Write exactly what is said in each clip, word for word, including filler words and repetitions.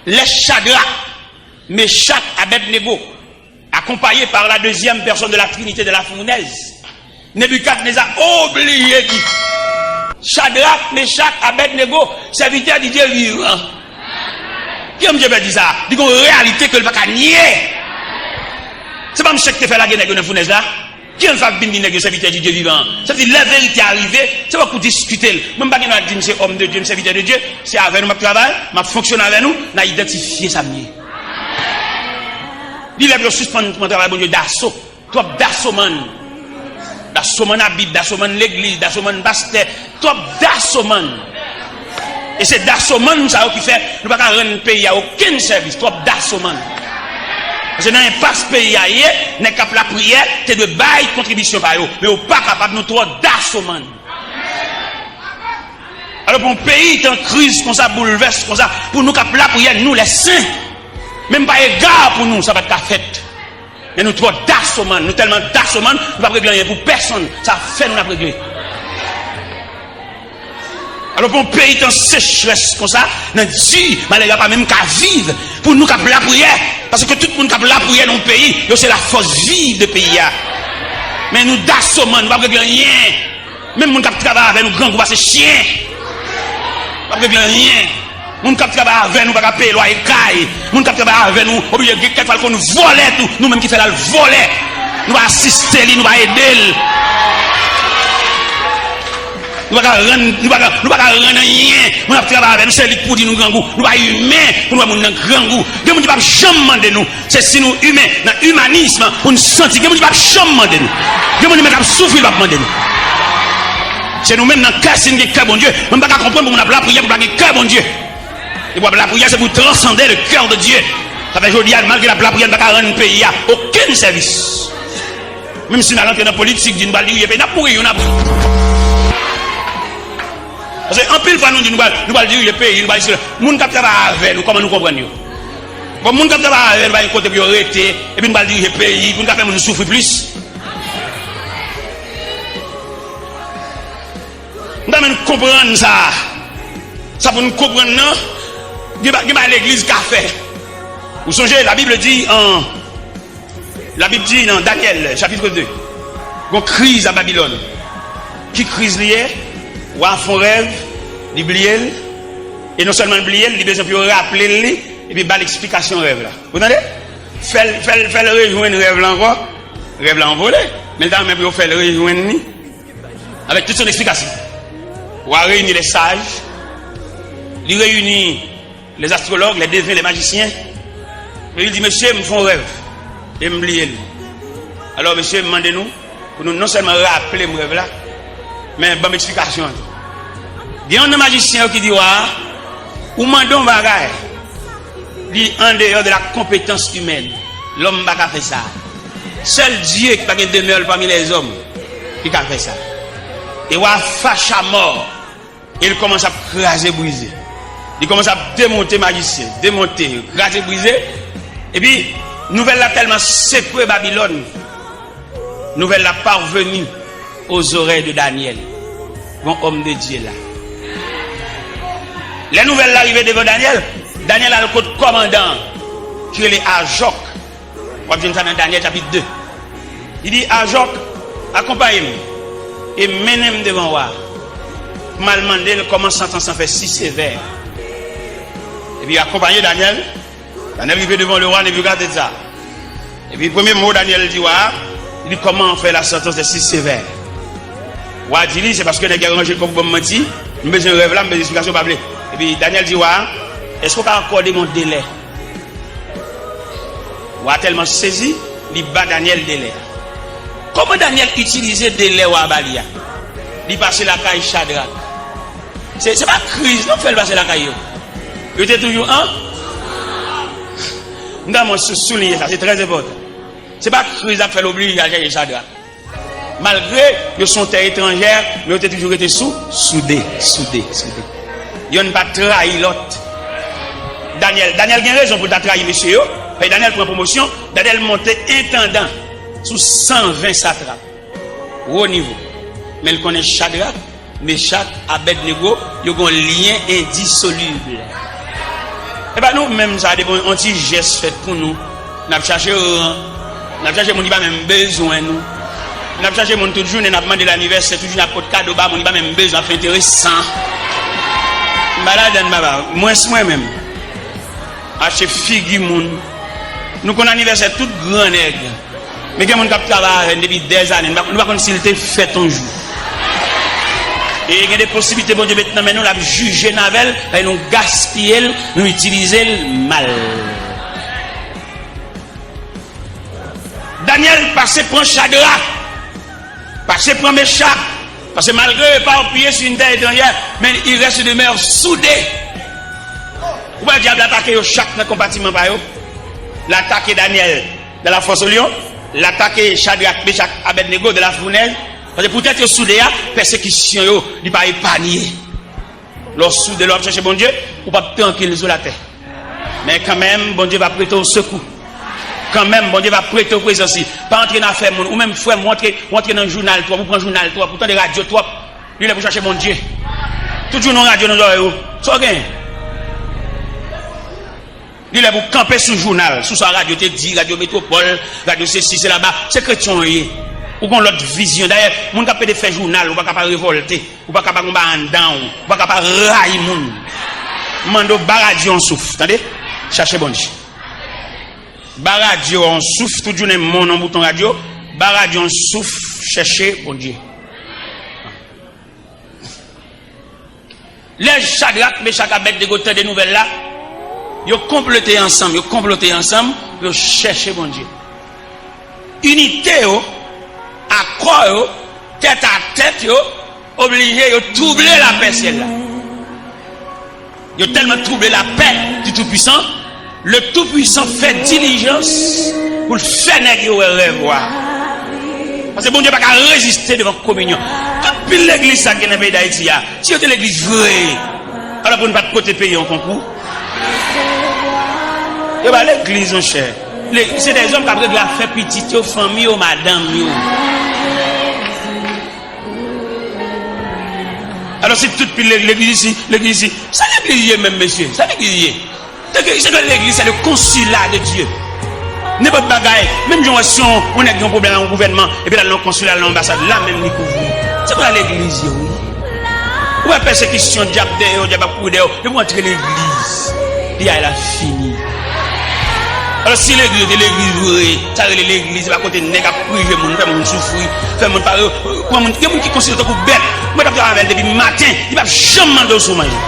Lè Chadrak, Mechak, Abèdnego, akonpaye pa la dezyèm pèsòn de la Trinite de la Founèz, Nebikadneza obliye di, Chadrak, Mechak, Abèdnego, sèvitè di Dye vivan. Ki moun Dye pèdi sa? Li gon reyalite ke l pa ka nye. Se pa misye ki te fè lage nèg yo nan founèz la? Ki moun sa ap vin di nèg yo sèvitè di Dye vivan an? Sa vle di lè verite a rive, se pa pou diskite l. Mwen m pa gen dwa di m se òm de Dye, m sèvitè de Dye. Se avè nou m ap travay, m ap fonksyone avè nou, n a idantifye sa m ye. Li lè pou yo sispann pran travay Bondye daso. Twòp dasomann. Dasomann abit, dasomann legliz, dasomann pastè. Twòp dasomann. E se dasomann sa yo ki fè nou pa ka rann peyi a okenn sèvis. Twòp dasomann. Paske nan enpas peyi a ye, nèg k ap lapriyè te dwe bay kontribisyon pa yo. Men yo pa kapab, nou twò dasomann. Alò, pou yon peyi ki an kriz konsa, boulvès konsa, pou nou k ap lapriyè, nou lè sen, menm pa ega pou nou, sa pa t ka fèt. Men nou twò dasomann, nou tèlman dasomann, nou p ap regle anyen pou pèsonn. Sa fè nou n ap regle. Alò, pou yon peyi ki an sechrès konsa, nan di, malere a pa menm ka viv, pou nou k ap lapriyè, paske tout moun k ap lapriyè nan yon peyi, yo se lafòs viv de peyi a. Men nou dasomann, nou p ap regle anyen. Menm moun k ap travay avè nou grangou pase chen. P ap regle anyen. Moun k ap travay avè nou pa ka peye lwaye kay. Moun k ap travay avè nou oblije gen kèk fwa l konn vòlè tou. Nou menm ki fè l al vòlè. Nou pa asiste li, nou pa ede l. Nou pa ka rann, nou pa ka, nou pa ka rann anyen. Moun ap travay avè nou, se li k pou di nou grangou. Nou pa imen pou nou wè moun nan grangou. Gen moun ki p ap janm mande nou. Se si nou imen, nan imanism, pou n santi. Gen moun ki p ap janm mande nou. Gen moun ki menm k ap soufri, l p ap mande nou. Se nou menm nan kè, si n gen kè Bondye. Mwen m pa ka konprann pou moun ap lapriyè, pou pa gen kè Bondye. E pou ap lapriyè, se pou transande le cœur de Dieu. Sa fè jodi a, malgre n ap lapriyè, n pa ka rann peyi a okenn sèvis. Menm si n al antre nan politik, di n pral dirije peyi, n ap mouri youn apre. Paske anpil fwa nou di nou pral, nou pral dirije peyi, nou pral isi la. Moun k ap travay avè nou, kòman nou konprann yo? Bon, moun k ap travay avè nou, pa gen kote pou yo rete, epi nou pral dirije peyi, pou nou ka fè moun soufri plis. M ta renmen nou konprann sa. Sa pou nou konprann nan, gen ba-, gen bagay legliz ka fè. Ou sonje, la Bible di an, la Bib di nan Danyèl, chapit de, gon kriz a Babilòn. Ki kriz li ye? Wa a fè yon rèv, li bliye l, e non sèlman l bliye l, li bezwen pou yo raple l li, epi ba l eksplikasyon rèv la. Ou tande? Fè l, fè l, fè l rejwenn rèv la ankò. Rèv la anvole, men l ta renmen pou yo fè l rejwenn li avèk tout son eksplikasyon. Wa reyini les sages, li reyini les astrologues, les devins, les magiciens. Epi li di, "Mesye, m fè yon rèv e m bliye l. Alò, mesye, m mande nou pou nou non sèlman raple m rèv la, men ban m eksplikasyon an tou." Gen youn nan majisyen yo ki di wa a, "Ou mande yon bagay, li andeyò de la konpetans imèn. Lòm pa ka fè sa. Sèl Dye ki pa gen demè pami lèzòm ki ka fè sa." E wa a fache amò. E li kòmanse ap kraze brize. Li kòmanse ap demonte majisyen, demonte, kraze brize. Epi, nouvèl la tèlman sekwe Babilòn, nouvèl la parvenu aux oreilles de Daniel, gon òm de Dye la. Lè nouvèl la rive devan Danyèl, Danyèl al kot kòmandan an, ki rele Ajòk. W ap jwenn sa nan Danyèl chapit de. Li di, "Ajòk, akonpaye m e mennen m devan wa a, pou m al mande l kòman santans lan fè si sevè." Epi yo akonpaye Danyèl. Danyèl rive devan lewa Nebikadneza. Epi premye mo Danyèl di wa a, li di, "Kòman fè la santans fè si sevè?" Wa a di li, "Se paske nèg yo ranje kò pou ban m manti, m bezwen rèv la, m bezwen eksplikasyon, pa vle." Epi Danyèl di wa a, "Èske w ka akòde m yon delè?" Wa tèlman sezi, li ba Danyèl delè a. Kòman Danyèl itilize delè wa ba li a? Li pase lakay Chadrak. Se, se pa kriz non k fè l pase lakay yo. Yo te toujou an. M ta mwen sou, souliye sa, se trè enpòtan. Se pa kriz la k fè l oblije al chèche Chadrak. Malgre yo se yon tè etranjè, men yo te toujou rete sou, soude, soude, soude. Yonn pa trayi lòt. Danyèl, Danyèl gen rezon pou l ta trayi mesye yo. Paske Danyèl pran pwomosyon, Danyèl monte entandan sou san ven satrap. Wo nivo. Men l konnen Chadrak, Mechak, Abèdnego, yo gen yon lyen endisolib. E pa nou menm sa, depi yon ti jès fèt pou nou, n ap chache ran, n ap chache moun ki pa menm bezwen nou. N ap chache moun tout jounen, n ap mande l anivèsè, tout jounen n ap pot kado ba moun ki pa menm bezwen, ap fè enteresan. M pa ladann, papa. Mwens mwen menm. Achte figi moun. Nou konn anivèsè tout gran nèg. Men gen moun k ap travay avè n depi dèzane, nou pa, nou pa konn si l te fèt yon jou. E gen de posiblite Bondye met nan men nou, l ap jije n avè l, paske nou gaspiye l, nou itilize l mal. Danyèl pase pran Chadrak, pase pran Mechak, paske malgre yo eparpiye sur une terre étrangère, men ils restent, demeurent soudés. Ou wè dyab la atake yo chak nan konpatiman pa yo. L atake Danyèl dans la fosse aux lions, l atake Chadrak, Mechak, Abèdnego dans la fournaise. Paske poutèt yo soude a, pèsekisyon yo, li pa epanye. Lè w soude, lè w ap chèche Bondye, ou p ap trankil sou latè. Men kanmenm, Bondye va prete w sekou. Kanmenm, Bondye va prete w prezans li. Pa antre nan afè moun. Ou menm, frè m, ou antre, ou antre nan jounal twòp, ou pran jounal twòp, ou tande radyo twòp. Li lè pou chache Bondye. Tout jounen yon radyo nan zòrèy ou. Sa w gen? Li lè pou kanpe sou jounal, sou sa radyo te di, radyo Metwopòl, radyo sesi, sela ba. Se kretyen w ye. Ou gen yon lòt vizyon. Dayè, moun k ap pede fè jounal, ou pa ka pa revòlte. Ou pa ka pa gen yon bagay anndan w. Ou pa ka pa rayi moun. M mande w ba radyo yon souf, tande? Chache Bondye. Ba radyo yon souf, tout jounen moun yon bouton radyo. Ba radyo yon souf, chèche Bondye. Lè Chadrak, Mechak, Abèdnego tande nouvèl la, yo konplote ansanm, yo konplote ansanm pou yo chèche Bondye. Inite yo, akò yo, tèt a tèt yo, oblije yo twouble lapè syèl la. Yo tèlman twouble lapè di Toupisan, le Toupisan fè dilijans pou l fè nèg yo wè rèv wa. Paske Bondye pa ka reziste devan kominyon. Tout pil legliz sa ki gen nan peyi Dayiti a, si yo te legliz vre, alò pou n pa t pote peyi an konkou. Yo pa legliz, monchè. Le- se dèzòm k ap regle afè pitit yo, fanmi yo, madanm yo. Alò, si tout pil le- legliz isi, legliz isi, sa legliz ye menm, mesye? Sa legliz ye? Legliz, se legliz, se le consulat de Dieu. Nenpòt bagay, menm jan w wè si yon, yon nèg gen yon pwoblèm ak yon gouvènman, epi l al nan yon konsila, al nan yon anbasad, la menm li kouvri. Se konsa legliz ye, wi. Ou wè pèsekisyon, dyab dèyè w, dyab ap kouri dèyè w, depi w antre legliz, piyay la fini. Alò, si legliz yo te legliz vre, sa rele legliz, se pa kote nèg ap prive moun, fè moun soufri, fè moun pare, pran moun, gen moun ki konsidere w tankou bèt. Mwen t ap travay avè l depi maten, li p ap janm mande w si w manje.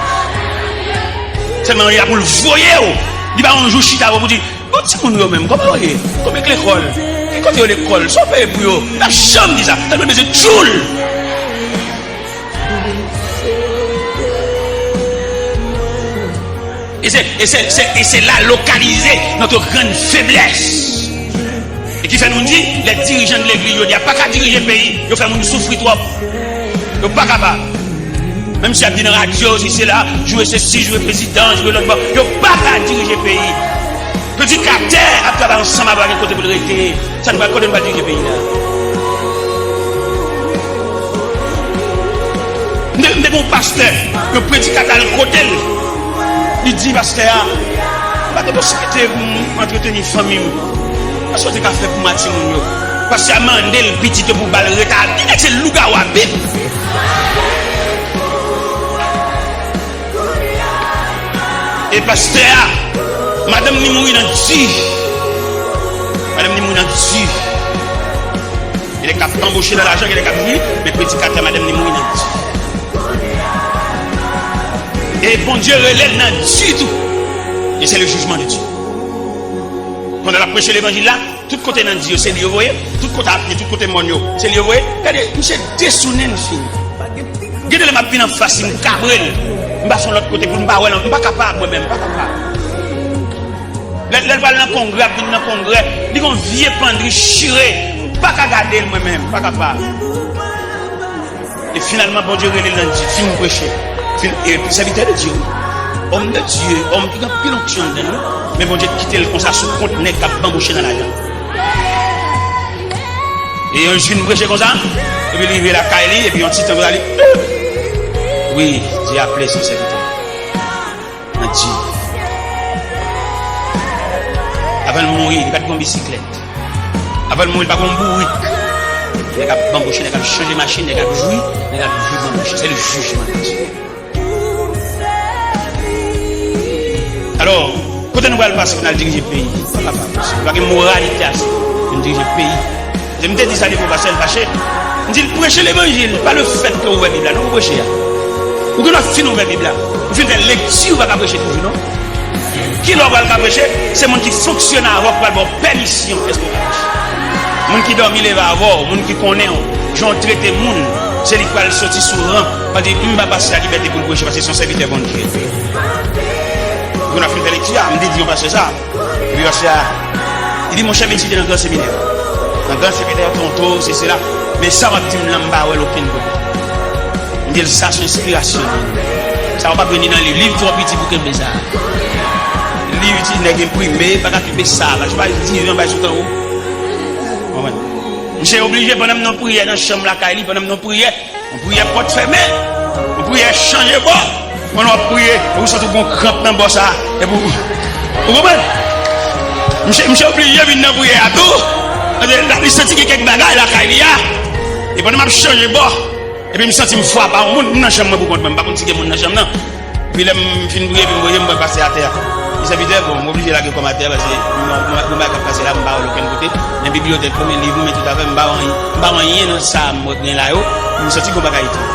Sèlman li la pou l voye w. Li pa yon jou chita avè w pou di, bon, timoun yo menm, kòman yo ye? Kòman k lekòl? Ki kote yo lekòl? Sa w peye pou yo? Li p ap janm di sa. Tèlman l bezwen tchoul. E se, e se, se, e se la lokalize notre grande faiblesse. E ki fè nou di, lè dirijan de legliz yo di a pa ka dirije peyi, yo fè moun soufri twòp. Yo pa kapab. Menm si y ap di nan radyo, si se la, joure sesi, joure prezidan, joure lòt bò, yo pa ka dirije peyi. Predikatè ap travay ansanm avè w, pa gen kote pou l rete. Sa nou pral, kote nou pral dirije peyi la? M te, m te gen yon pastè, yon predikatè al kote l. Li di pastè a, m pa gen posiblite pou m antreteni fanmi m. Kisa w te ka fè pou m ak timoun yo? Pastè a mande l pitit yo pou ba l reta. Li nèg se lougawou a Bib. E pastè a, madanm li mouri nan di. Madanm li mouri nan di. Gen nèg k ap anboche nan lajan, gen nèg k ap jwi, men predikatè madanm li mouri nan di. E Bondye rele l nan di tou. E se le jijman de Dye. Pandan l ap preche levanjil la, tout kote nan di yo, se li yo voye. Tout kote apye, tout kote mòn yo, se li yo voye. Gade, misye desounen l fini. Gen de lè m ap vin anfas li, m kabre l. M pa son lòt kote pou m pa wè l ankò. M pa kapab, mwen menm, m pa kapab. Lè, lè l pral nan kongrè, ap vin nan kongrè, li gon vye pandri chire. M pa ka gade l, mwen menm, m pa kapab. E finalman, Bondye rele l nan di, fin preche. Fin, e, sèvitè de Dye, wi. Òm de Dye, òm ki gen anpil onksyon anndan l, wi. Men Bondye kite l konsa sou kont nèg k ap banboche nan lajan. E yon jou vin preche konsa, epi li rive lakay li, epi yon ti tan konsa li, wi, Dye aple son sèvitè. Nan di. Avan l mouri, li pa t gen yon bisiklèt. Avan l mouri, li pa t gen yon bourik. Nèg ap banboche, nèg ap chanje machin, nèg ap jwi, nèg ap jwi banboche. Se le jijman de Dye. Alò, kote nou pral pase pou n al dirije peyi? Pa kapab. Nou pa gen moralite ase pou n dirije peyi. Se m te di sa devan pastè l fache. M di l preche levanjil, pa le fèt ke w ouvè Bib la, non, ou preche a. Ou gen dwa fin ouvè Bib la. Ou fin fè lekti, ou pa ka preche toujou, non. Kilè w pral ka preche? Se moun ki fonksyone avè w k pral ba w pèmisyon, èske w ka preche. Moun ki dòmi leve avè w, moun ki konnen w, jan w trete moun, se li k pral soti sou ran, pral di, "M ba pastè a libète pou l preche, paske se yon sèvitè Bondye." Ou konn ap fin fè lekti a, m te di yon pastè sa. Epi pastè a, li di, "Monchè, m etidye nan gran seminè. Nan gran seminè, Toronto, se sela. Men sa w ap di m lan, m pa wè l okenn kote." M di l, "Sa se yon enspirasyon. Sa w p ap jwenn li nan liv. Liv twò piti pou kenbe sa. Liv ti nèg enprime, pa ka kenbe sa. Paj pa diven, bay sou tan ou." Konprann? Misye oblije, pandan m nan priyè nan chanm lakay li, pandan m nan priyè, yon priyè pòt fèmen. Yon priyè chanje bò. Pandan w ap priye, epi w santi w gen yon kranp nan bò sa. Epi w, ou konprann? Misye, misye oblije vin nan priyè a tou. Paske li santi gen kèk bagay lakay li a. E pandan m ap chanje bò, epi m santi m frape a yon moun, m nan chanm mwen pou kont mwen. M pa konn si gen moun nan chanm nan. Epi lè m fin priye, epi m voye, m wè pastè atè a. Li, "Sèvitè, bon, m oblije lage kò m atè a, paske m, m, m, bagay k ap pase la, m pa wè l okenn kote. Men bibliyotèk ou, men liv ou, men tout afè, m pa wè anyen. M pa wè anyen nan sa m wè gen la yo. M santi gon bagay etranj."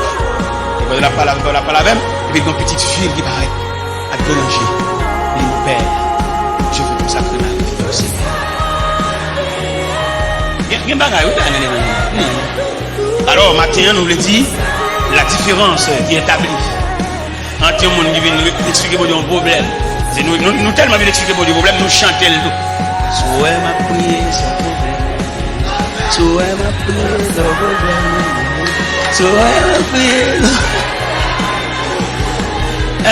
Epi l ap pale avè m, l ap pale avè m, epi gon pitit fi l ki parèt ak grenn je. Li di, "Mon père, je veux consacrer ma vie au Seigneur." Gen, gen bagay, wi, la, nan levanjil. Alò, maten an, nou vle di, la diférans ki etabli ant yon moun ki vin re-, eksplike Bondye yon pwoblèm. Se nou, nou, nou tèlman vin eksplike Bondye pwoblèm, nou chante l tou. Si w wè m ap priye san pwoblèm. Si w wè m ap priye san pwoblèm. Si w wè m ap priye san...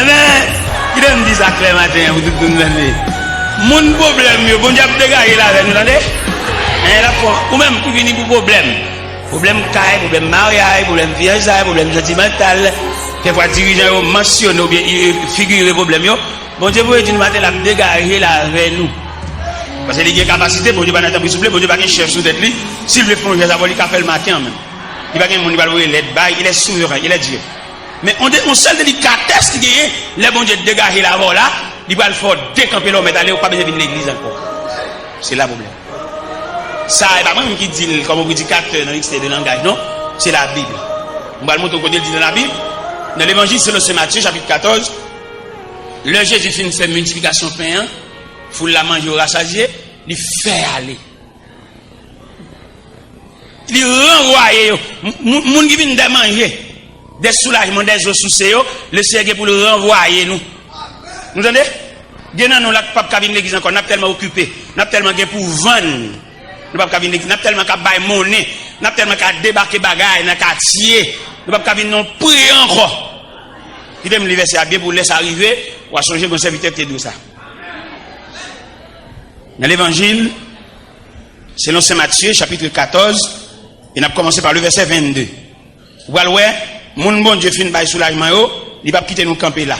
Enben, kite m di sa klè maten an pou tout moun tande. Moun pwoblèm yo, Bondye ap degaje l avè nou, tande? Enben, l ap fè, ou menm ki vini pou pwoblèm. Pwoblèm kay, pwoblèm maryaj, pwoblèm fiyansay, pwoblèm santimantal. Kèkfwa dirijan yo mansyone oubyen, e, e, figire pwoblèm yo. Bondye voye di nou maten l ap degaje l avè nou. Paske li gen kapasite, Bondye pa nan tanpri souple, Bondye pa gen chèf sou tèt li. Si l vle fè yon jès avè w, li ka fè l maten an menm. Li pa gen moun li pral voye lèt bay, il est souverain, il est Dieu. Men on de, on sèl delikatès ki genyen, lè Bondye degaje l avè w la, li pral fè w dekanpe la, w mèt ale, ou pa bezwen vin legliz ankò. Se la pwoblèm. Sa, e pa mwen menm ki di l kòm yon predikatè nan miksè de langaj, non. Se Labib. M pral montre w kote l di nan Labib. Nan Levanjil selon Sen Matye, chapit katòz, lè Jezi fin fè miltiplikasyon pen an, foul la manje, yo rasazye, li fè ale. Li ranvwaye yo. M-, moun, moun ki vin dè manje, dè soulajman, dè zo souse yo, Leseyè gen pou l ranvwaye nou. Nou tande? Gen nan nou la k p ap ka vin legliz ankò, n ap tèlman okipe, n ap tèlman gen pou vann, nou p ap ka vin legliz, n ap tèlman ka bay monnen, n ap tèlman ka debake bagay nan katye, nou p ap ka vin nan priyè ankò. Kite m li vèsè a byen pou lè sa rive, w a sonje gon sèvitè ki te di w sa. Nan Levanjil, selon Sen Matye, chapit katòz, e n ap kòmanse pa le vèsè vennde. Ou pral wè, moun Bondye fin bay soulajman yo, li p ap kite nou kanpe la.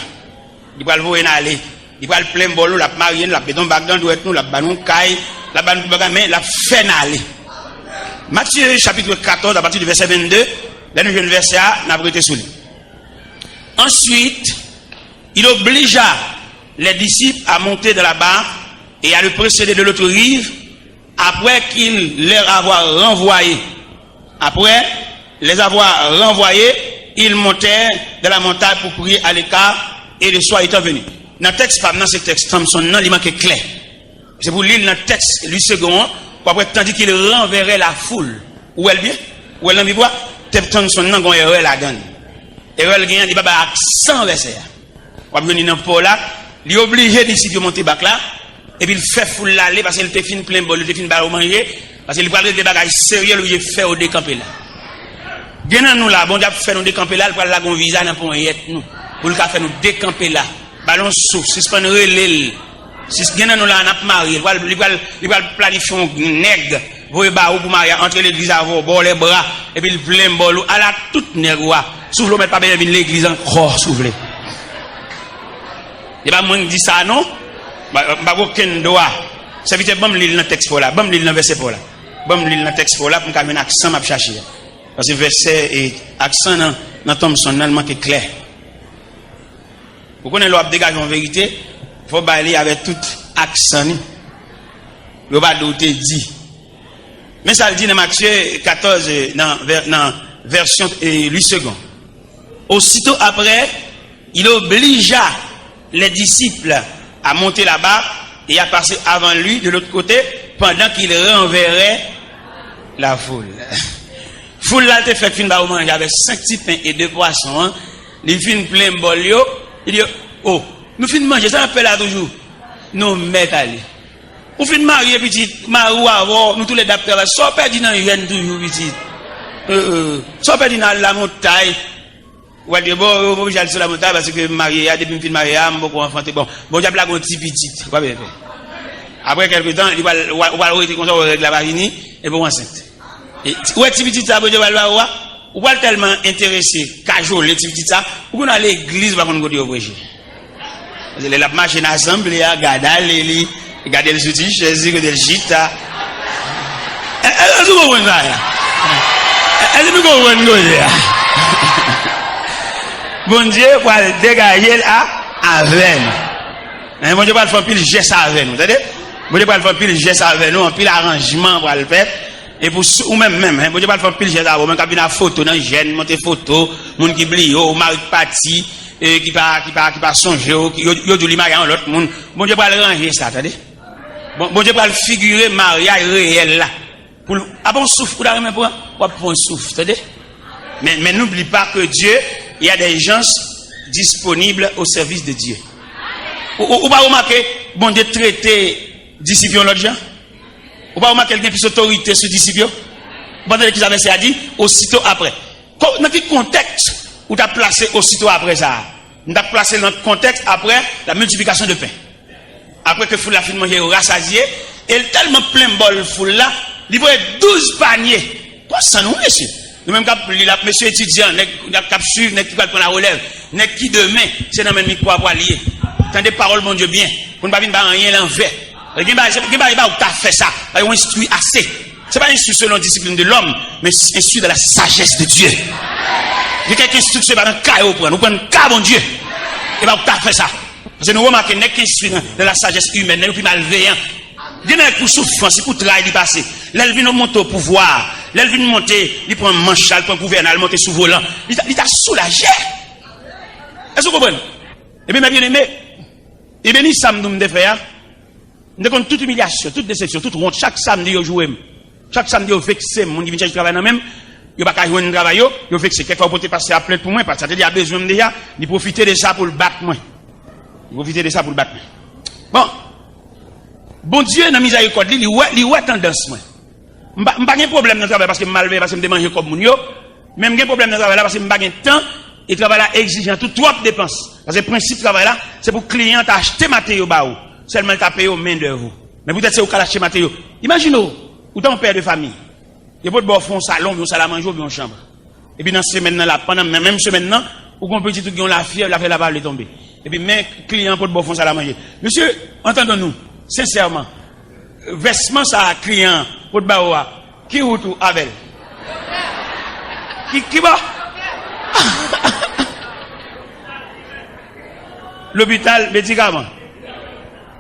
Li pral voye n ale. Li pral plen bòl nou, l ap marye n, l ap mete yon bag nan dwèt nou, l ap ba nou kay, l ap ba nou tout bagay, men l ap fè n ale. Matye, chapit katòz, apati de vèsè vennde, lè nou jwenn vèsè a, n ap rete sou li. Ensuite, il obligea les disciples à monter dans la barque et à le précéder de l'autre rive, après qu'il leur avoir renvoyé. Après les avoir renvoyés, ils montèrent dans la montagne pour prier à l'écart, et le soir étant venu. Nan tèks pa m nan, se tèks Thompson nan, li manke klè. Se pou li l nan tèks Louis Segond an, w ap wè, tandis qu'il renverrait la foule. Ou wè l byen? Ou wè l nan Bib la? Tèks Thompson nan gon erè ladan l. Erè l genyen, li pa bay aksan vèsè a. W ap jwenn li nan pò la, li oblije disip yo monte bak la, epi l fè foul la ale, paske l te fin plen bòl, li te fin ba yo manje, paske li pral regle bagay serye, l oblije fè yo dekanpe la. Gen nan nou la, Bondye ap fè nou dekanpe la, l pral lage yon viza nan ponyèt nou, pou l ka fè nou dekanpe la. Ba l yon souf, sispann rele l. Si gen nan nou la, n ap marye, li pral, li pral, li pral planifye yon nèg, voye ba ou pou marye, antre legliz avè w, ba w lèbra, epi l plen bòl ou, ala tout nèg ou a. Soufle, ou mèt pa bezwen vin legliz ankò, soufle. E pa mwen ki di sa, non. M pa, m pa gen okenn dwa. Sèvitè, ban m li l nan tèks pa w la. Ban m li l nan vèsè pa w la. Ban m li l nan tèks pa w la pou m ka jwenn aksan m ap chache a. Paske vèsè e aksan nan, nan Thompson nan, l manke klè. Ou konnen lè w ap degaje yon verite, fò w bay li avèk tout aksan li. Yo pa di w te di. Men sa l di nan Matye katòz, nan vè-, nan vèsyon, eh, Louis Segond. Aussitôt après, il obligea les disciples à monter là-bas et à passer avant lui de l'autre côté, pendant qu'il renverrait la foule. Foul la te fèk fin ba yo manje avèk senk ti pen e de pwason an, li fin plen bòl yo, li di yo, "O, nou fin manje, sa n ap fè la toujou? Nou mèt ale." Ou fin marye, pitit, mari w avè w, nou toulède ap travay. Sa w pèdi nan jèn toujou, pitit? Euh, euh. Sa w pèdi nan al lamontay? Ou al di, "Bon, ou oblije al sou lamontay paske m marye a, depi m fin marye a, m poko anfante." Bon, Bondye ap lage yon ti pitit. Ou pa bezwen pè. Apre kèlke tan, li pral, ou pral, ou pral rete konsa, ou règ la pa vini, epi ou ansent. E ti, ou wè ti pitit sa Bondye pral ba ou a? Ou pral tèlman enterese, kajole ti pitit sa, ou konn al legliz, ou pa konn kote yo preche. Paske lè l ap mache nan asanble a, gade ale li, gade l sou ti chèz li, kote l chita. E, e, èske w konprann sa a? E, èske nou konprann koze a? Bondye pral degaje l a, avè nou. Hein, Bondye pral fè anpil jès avè nou, tande? Bondye pral fè anpil jès avè nou, anpil aranjman pral fèt. E pou sou, ou menm, menm, hein, Bondye pral fè anpil jès avè w, menm k ap vin ak foto nan jèn, monte foto, moun ki bliye w, mari k pati, e ki pa, ki pa, ki pa sonje w, ki, yo, yo di w li marye a yon lòt moun. Bondye pral ranje sa, tande? Bon, Bondye pral figire maryaj reyèl la. Pou l, apa yon souf ou ta renmen pran? W ap pran yon souf, tande? Men, men n'oublie pas que Dieu, il y a des gens disponibles au service de Dieu. Ou, ou, ou pa remake Bondye trete disip yo yon lòt jan? Ou pa remake l gen plis otorite sou disip yo? Ou pa tande kisa vèsè a di? Aussitôt après. Ko-, nan ki kontèks ou ta plase aussitôt après sa a? M ta plase l nan kontèks après la multiplication de pain. Apre ke foul la fin manje, yo rasazye, e l tèlman plen bòl foul la, li voye douz panye. Kwa san nou, mesye? Nou menm k ap li la, mesye etidyan, nèg k ap swiv, nèg ki pral pran larelèv, nèg ki demen, se nan men mikwo a pral ye. Tande pawòl Bondye byen, pou n pa vin bay anyen lanvè. Gen bagay, gen bagay ba ou ta fè sa, pa yo enstwi ase. Se pa enstwi selon disiplin de lòm, men enstwi dans la sagesse de Dieu. Gen kèk enstriksyon pa nan ka yo pran, nou pran ka Bondye. E pa ou ta fè sa. Paske nou remake nèg ki enstwi nan, dans la sagesse humaine, nèg yo pi malveyan. Gen nèg pou soufrans, se pou tray li pase. Lè l vin monte o pouvwa, lè l vin monte, li pran manch la, li pran gouvènay, li monte sou volan. Li ta, li ta soulaje. Èske w konprann? Ebyen, mè byeneme, e beni sa m nou m te fè a. M te konn tout imilyasyon, tout desepsyon, tout wont. Chak samdi, yo joure m. Chak samdi, yo vekse m. Moun ki vin chèche travay nan men m, yo pa ka jwenn travay yo, yo vekse. Kèk fwa, yo pote pastè a plent pou mwen, pastè a te di a bezwen m deja, li pwofite de sa pou l bat mwen. Li pwofite de sa pou l bat mwen. Bon, Bondye, nan mizèrikòd li, li wè, li wè tandans mwen. M pa, m pa gen pwoblèm nan travay paske m malveyan, paske m te manje kòb moun yo. Men m gen pwoblèm nan travay la paske m pa gen tan e travay la egzijan tou, twòp depans. Paske prensip travay la, se pou kliyan ta achte materyo ba ou, sèlman l ta peye w mendèv ou. Men poutèt se ou k al achte materyo. Imajine w, ou ta yon pè de fanmi. Yo pot ba w fè yon salon, yon salamanje oubyen yon chanm. Epi nan semèn nan la, pandan nan menm semèn nan, ou gen yon pitit ou gen yon lafyèv, lafyèv la pa vle tonbe. Epi men kliyan an pot ba w fè yon salamanje. Mesye, entendons-nous, sensèman, vèsman sa a kliyan an pot ba ou a, ki wout ou avè l? Ki, ki bò? Lopital, medikaman.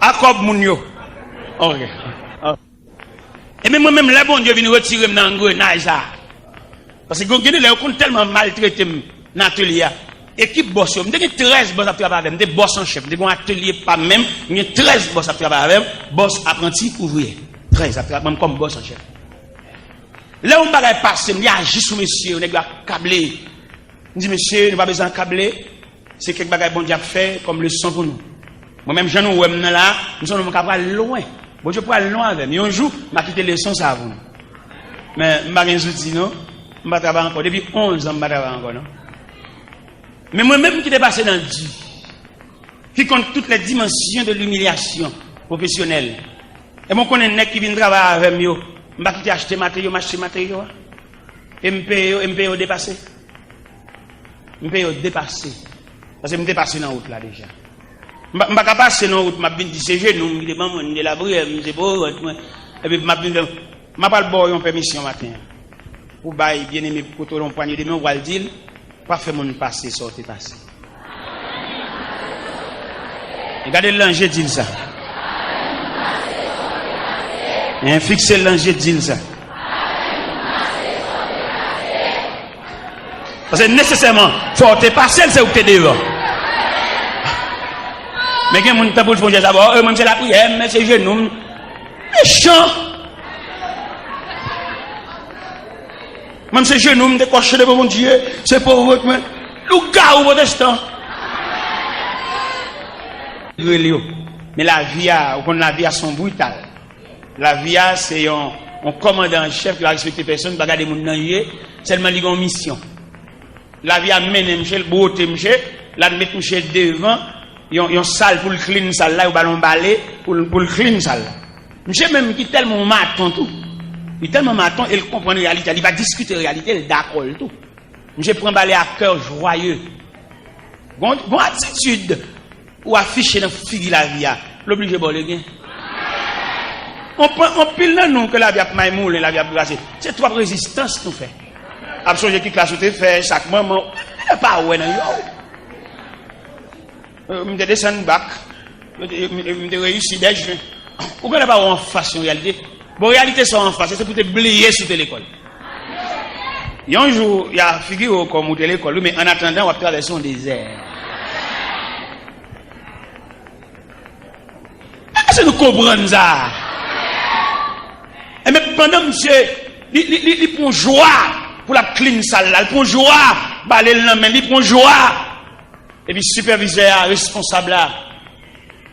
A kòb moun yo. Ok. Ebyen, mwen menm, lè Bondye vin retire m nan angrenaj sa a, paske gen, gen de lè, yo konn tèlman maltrete m nan atelye a. Ekip bòs yo, m te gen trèz bòs ap travay avè m, m te bòs an chèf, m te gen yon atelye pa m menm, m gen trèz bòs ap travay avè m, bòs, apranti, ouvriyè. Trèz ap travay avè m kòm bòs an chèf. Lè yon bagay pase m, li aji sou mesye yo, nèg yo akable. M di, "Mesye, nou pa bezwen akable." Se kèk bagay Bondye ap fè kòm leson pou nou. Mwen menm, jan nou wè m nan la, m se yon nonm k ap pral lwen. Bondye pral lwen avè m. Yon jou, m a kite leson sa a pou nou. Men, m pa gen zouti, non. M pa travay ankò. Depi onz an, m pa travay ankò, non. Men mwen menm ki te pase nan di, ki konn toutes les dimensions de l'humiliation professionnelle. E mwen konnen nèg ki vin travay avè m yo, m pa kite achte materyo, m achte materyo a. E m peye yo, e m peye yo depase. M peye yo depase. Paske m te pase nan wout la deja. M pa, m pa ka pase nan wout, m ap vin di se jenou m ki te ban mwen, m te lapriyè, m te pwovòt mwen. Epi m ap vin, m ap al ba w yon pèmisyon maten an. Ou bay byeneme kote w yon pwanye de men, ou pral di l, pa fè moun pase sa w te pase. E gade l nan je, di l sa. En, fikse l nan je, di l sa. Paske nesesèman, fò w te pase l, se ou k te devan. Men gen moun ki tanpou l fè yon jès avè w, e mwen, m se lapriyè, m se jenou m. Mechan! Mwen, m se jenou m, m te kòche devan Bondye, se pwovòt mwen. Lougawou pwotestan! Rele yo. Men lavi a, ou konn lavi a se yon brital. Lavi a se yon, yon kòmandan an chèf ki pa respekte pèsonn, pa gade moun nan je, sèlman li gen yon misyon. Lavi a mennen msye, l bwote msye, l al met msye devan yon, yon sal pou l clean sal la, yo ba l yon bale pou l, pou l clean sal la. Msye menm ki tèlman yon maton tou, li tèlman maton e l konprann reyalite a, li pa diskite reyalite, l dakò l tou. Msye pran bale a kè jwaye. Gon, gon atitid ou afiche nan figi lavi a, l oblije ba w legen. Anpil, anpil nan nou ke lavi ap maymoulen, lavi ap grase, se twòp rezistans nou fè. Ap sonje ki klas ou te fè, sa k manman w, e pa wè nan yo. Euh, m te desann bak, m te, m te reyisi dèz jen. Ou genlè pa wè anfas yon reyalite. Bon, reyalite sa w anfas, se pou te bliye si w te lekòl. Yon jou, y a figire w kòm ou te lekòl, wi, men annatandan, w ap travèse yon dezè. Èske nou konprann sa? Enben, pandan misye, li, li, li, li pran jwa pou l ap clean sal la, li pran jwa, bale l nan men, li pran jwa. Epi sipèvizè a, responsab la,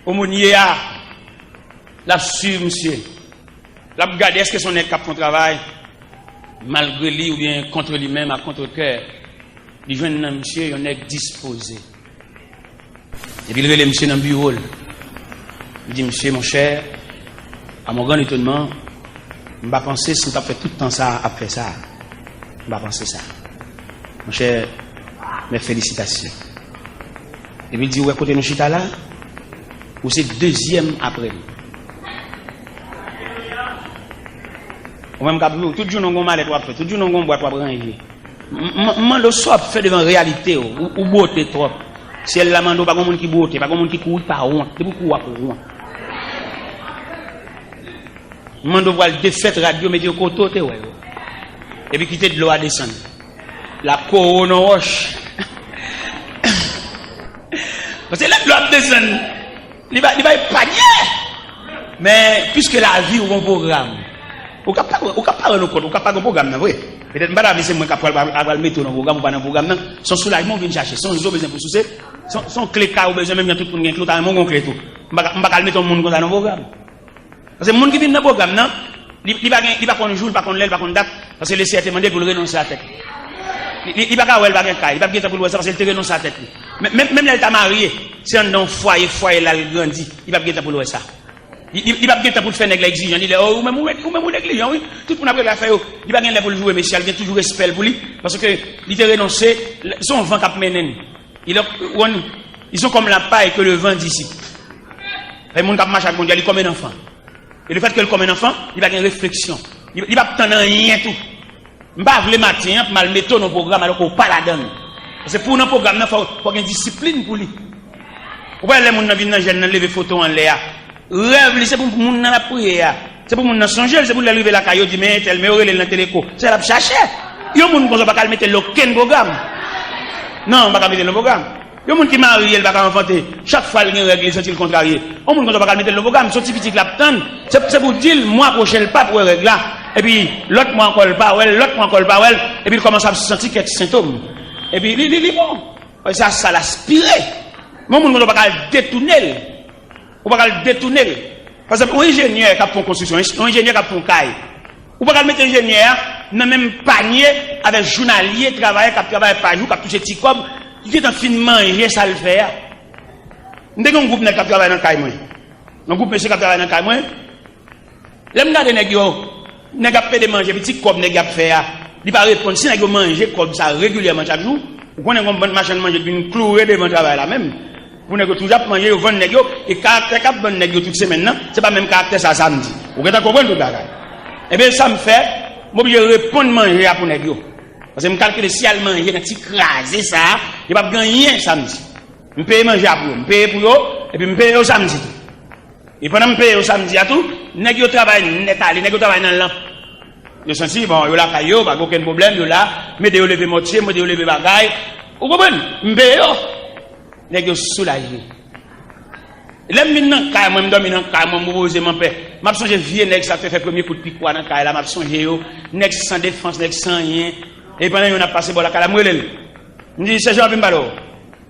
omonye a, l ap swiv misye. L ap gade èske se yon nèg k ap fè yon travay malgre li oubyen kont li menm, a kont kè. Li jwenn nan misye yon nèg dispoze. Epi l rele misye nan biwo l. Li di, "Monsieur, mon cher, à mon grand étonnement, m pa panse si w t ap fè tout tan sa a ap fè sa. M pa panse sa. Monchè, mes félicitations." Epi l di, "Ou wè kote nou chita la? Ou se dezyèm apre m." Ou menm k ap di w, tout jounen w gon malèt w ap fè, tout jounen w gon bwat w ap ranje. M, m, m mande w sa w ap fè devan reyalite w, ou, ou bwote twòp. Syèl la mande w, pa gon moun ki bwote, pa gon moun ki kouri pa wont, depi w kouri w ap wont. M mande w pral defèt rad yo, mete yo kote w te wè yo. Epi kite dlo a desann. L ap kore w nan wòch. Paske lè dlo ap desann, li pa, li pa epanye. Men, piske lavi w gon pwogram, ou ka pa, ou ka pa rann ou kont, ou ka pa gon pwogram nan vre. Petèt m pa ta vle se mwen k ap pral, pral, pral mete w nan pwogram, ou pa nan pwogram nan. Se yon soulajman w vin chache, se yon zo w bezwen pou souse, se yon, se yon kle kay ou bezwen, menm jan tout moun gen kle, ou ta renmen w gon kle tou. M pa ka, m pa ka al mete yon moun konsa nan pwogram. Paske moun ki vin nan pwogram nan, li, li pa gen, li pa konn jou, li pa konn lè, li pa konn dat, paske Lesenyè te mande l pou l renonse a tèt li. Li, li, li pa ka wè l pa gen kay, li p ap gen tan pou l wè sa, paske l te renonse a tèt li. Men, menm, menm lè l ta marye, se anndan yon fwaye, fwaye la l grandi, li p ap gen tan pou l wè sa. Li, li, li p ap gen tan pou l fè nèg la egzijan, li lè, "Oh, ou menm, ou, ou menm, ou neglijan, wi. Tout moun ap regle afè yo." Li pa gen lè pou l joure mesye a, li gen toujou respè l pou li, paske li te renonse, se yon van k ap mennen l. Il est, on, ils sont comme la paille que le vent dissipe. Fè moun k ap mache ak Bondye, li kòm en anfan. E le fèt ke l kòm en anfan, li pa gen refleksyon. Li, li p ap tann anyen tou. M pa vle maten an pou m al mete w nan pwogram alò ke w pa ladan l. Paske pou w nan pwogram nan, fò, fò gen disiplin pou li. Ou pa wè lè moun nan vin nan jèn nan leve foto anlè a. Rèv li, se pou moun nan l ap priye a. Se pou moun nan sonje l, se pou lè l rive lakay yo di, "Men entèl, men yo rele l nan teleko." Se l ap chache. Yon moun konsa w pa ka al mete l nan okenn pwogram. Non, m pa ka mete l nan pwogram. Yon moun ki marye, l pa ka anfante. Chak fwa l gen règ, li santi l kontrarye. Yon moun konsa w pa ka al mete l nan pwogram. Se yon ti pitit l ap tann. Se, se pou di l, mwa pwochen, l p ap wè règ la. Epi, lòt mwa ankò, l pa wè l, lòt mwa ankò, l pa wè l. Epi, l kòmanse ap santi kèk sentòm. Epi, li, li, li bon. Sa, sa l aspire. Men yon moun konsa w pa ka al detounen l. Ou pa ka al detounen l. Pa egzanp, yon enjenyè k ap fè yon konstriksyon, yon enjenyè k ap fè yon kay. Ou pa ka al mete enjenyè a nan menm panye avèk jounalye, travayè k ap travay pa jou, k ap touche ti kòb, li gentan fin manje sa l fè a. M te gen yon gwoup nèg k ap travay nan kay mwen. Yon gwoup mesye k ap travay nan kay mwen. Lè m gade nèg yo, nèg ap pede manje, epi ti kòb nèg y ap fè a, li pa reponn. Si nèg yo manje kòb sa regilyèman chak jou, ou konnen gon bann machann manje k vin kloure devan travay la menm. Pou nèg yo toujou ap manje, yo vann nèg yo, e karaktè k ap vann nèg yo tout semèn nan, se pa menm karaktè sa samdi. Ou gentan konprann tout bagay. Ebyen, sa m fè, m oblije reponn manje a pou nèg yo. Paske m kalkile si y al manje nan ti kraze sa a, yo p ap gen anyen samdi. M peye manje a pou yo, m peye pou yo, epi m peye yo samdi tou. E pandan m peye yo samdi a tou, nèg yo travay nèt ale, nèg yo travay nan lanp. Yo santi, bon, yo lakay yo, pa gen okenn pwoblèm, yo la, m ede yo leve mòtye, m ede yo leve bagay. Ou konprann? M peye yo. Nèg yo soulaje. Lè m vin nan kay mwen, m dòmi nan kay mwen, m repoze m anpè. M ap sonje vye nèg sa k te fè premye kout pikwa nan kay la, m ap sonje yo. Nèg san defans, nèg san anyen. E pandan youn ap pase bò lakay la, m rele l. M di, Sèjan, anvi m pale w.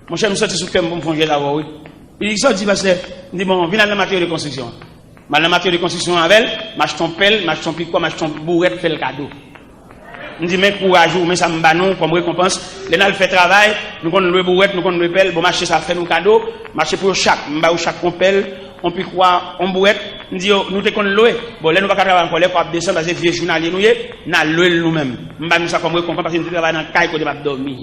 Monchè, m sòti sou kè m pou m fè yon jès avè w, wi. Li di, sa w di, pastè? M di, bon, vin al nan materyo de konstriksyon an. M al nan materyo de konstriksyon an avè l, m achte yon pèl, m achte yon pikwa, m achte yon bourèt, fè l kado. M di, men kouraj ou, men sa m ba nou kòm rekonpans. Lè n al fè travay, nou konn lwe bourèt, nou konn lwe pèl, bon, m achte sa, fè nou kado, m achte pou yo chak, m ba yo chak yon pèl, yon pikwa, yon bourèt. M di yo, nou te konn lwe. Bon, lè nou pa ka travay ankò, lè kò ap desann, paske vye jounalye nou ye, n a lwe l nou menm. M ba nou sa kòm rekonpans, paske nou te travay nan kay kote m ap dòmi.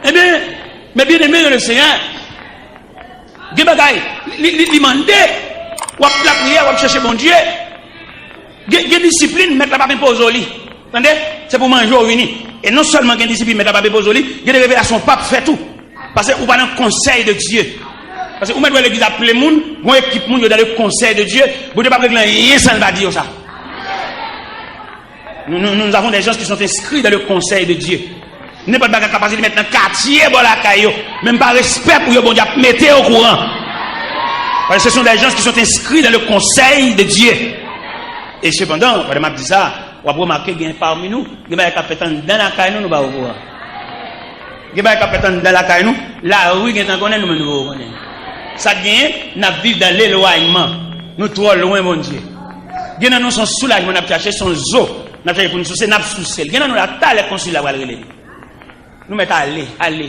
Ebyen, mes bien-aimés dans le Seigneur, gen bagay, li, li, li mande, w ap lapriyè, w ap chèche Bondye, gen, gen disiplin, mèt la p ap enpoze w li. Tande? Se pou manje w vini. E non sèlman gen disiplin, mèt la p ap enpoze w li, gen de revelasyon w p ap fè tou. Paske ou pa nan konsèy de Dye. Paske ou mèt wè legliz ap plen moun, gon ekip moun yo dans le conseil de Dieu, Bondye p ap regle anyen san l pa di yo sa. Nous, nous, nous avons des gens qui sont inscrits dans le conseil de Dieu. Nenpòt bagay k ap pase, li mèt nan katye bò lakay yo. Menm pa respè pou yo, Bondye ap mete yo okouran. Parce que ce sont des gens qui sont inscrits dans le conseil de Dieu. E sepandan, pandan m ap di sa, w ap remake gen pami nou, gen bagay k ap fèt anndan lakay nou, nou pa okouran. Gen bagay k ap fèt anndan lakay nou, lari gentan konnen, nou menm nou poko konnen. Sa k genyen, n ap viv dans l'éloignement. Nou twò lwen Bondye. Gen nan nou se yon soulajman n ap chache, se yon zo n ap chache pou n souse, n ap souse l. Gen nan nou la, talè konsèy la pral rele li. Nou mèt ale, ale.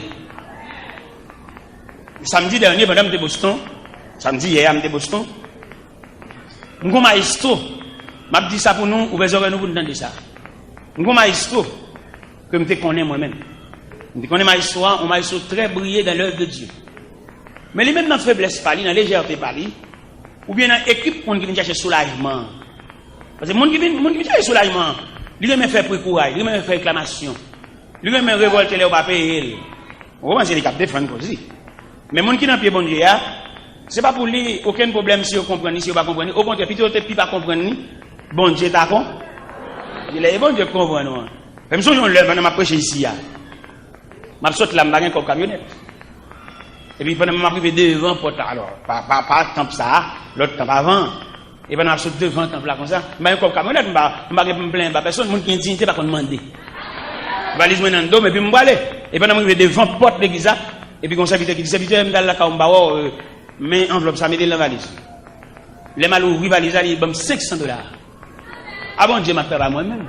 Samdi dènye, pandan m te Boston, samdi yè a, m te Boston, m gon mayestwo. M ap di sa pou nou, ouvè zòrèy nou pou n tande sa. M gon mayestwo ke m te konnen mwen menm. M te konnen mayestwo a, yon mayestwo trè briye dans l'œuvre de Dieu. Men li menm nan feblès pa li, nan lejète pa li, oubyen nan ekip moun ki vin chache soulajman an. Paske moun ki vin, moun ki vin chache soulajman an, li renmen fè pri kouray, li renmen fè reklamasyon, li renmen revòlte lè yo pa peye l. Ou konprann, se li k ap defann koz li. Men moun ki nan pye Bondye a, se pa pou li okenn pwoblèm si yo konprann li, si yo pa konprann li. Okontrè, pito yo te pi pa konprann li, Bondye ta kon-, lè e Bondye k konprann ou an. Men m sonje yon lè pandan m ap preche isi a. M ap sot la, m pa gen kòb kamyonèt. Epi pandan m ap rive devan pòt la, alò, pa, pa, pa tanp sa a, lòt tanp avan an. E pandan m ap sot devan tanp la konsa, m pa gen kòb kamyonèt, m pa, m pa gen pou m plenyen ba pèsonn, moun ki gen diyite pa konn mande. Valiz mwen nan do m, epi m prale. E pandan m rive devan pòt legliz la, epi gon sèvitè ki di, sèvitè, m t al lakay ou, m pa wè w, men anvlòp sa, mete l nan valiz. Lè m al ouvri valiz la, li ban m senk san dola. A Bondye m ap fè pa mwen menm.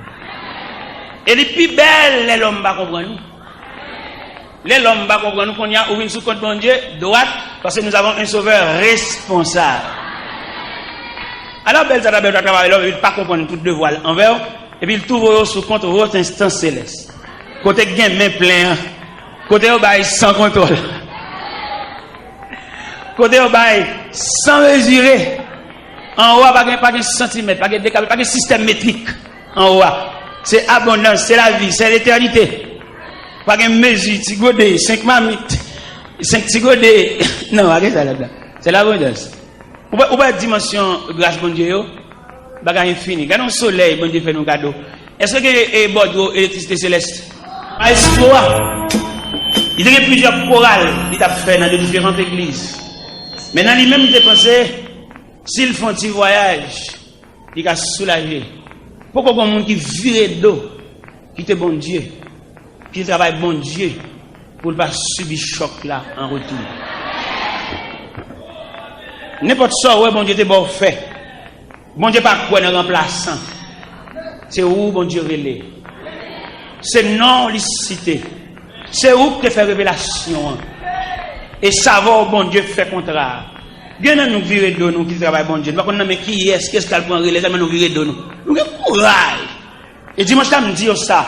E li pi bèl lè lòm pa konprann ou. Lè lòm pa konprann ou, kounye a, ou vin sou kont Bondye, dwat, paske nous avons un Sauveur responsable. Ala bèl sa ta bèl ta travay lòm, epi l pa konprann tout devwa l anvè w, epi l tou voye w sou kont wòt enstans selès. Kote k gen men plen an, kote yo bay san kontwòl. Kote yo bay san mezire. Anwo a pa gen, pa gen santimèt, pa gen dekabe, pa gen sistèm metrik. Anwo a. Se abondans, se lavi, se letènite. Pa gen mezi, ti gode, senk mamit, senk ti gode. Non, pa gen sa ladan. Se labondans. Ou pa, ou pa dimansyon gras Bondye yo, bagay enfini. Gade yon solèy Bondye fè nou kado. Èske gen, e, bòdwo elektrisite selès? Maestro a, li te gen plizyè koral li t ap fè nan de diferan legliz. Men nan li menm, li te panse, si l fè yon ti vwayaj, li ka soulaje. Poko gon moun ki vire do, kite Bondye, kite travay Bondye, pou l pa sibi chòk la an retou. Nenpòt sa w wè Bondye te ba w fè, Bondye pa kwè nan ranplasan. Se ou Bondye rele. Se non w li site. Se ou k te fè revelasyon an. E savè w Bondye k fè kontra a. Gen nan nou k vire do nou, kite travay Bondye. Nou pa konn nan men kiyès, kiyès k al pran relè, tèlman nou vire do nou. Nou gen kouraj. E dimanch la, m di yo sa.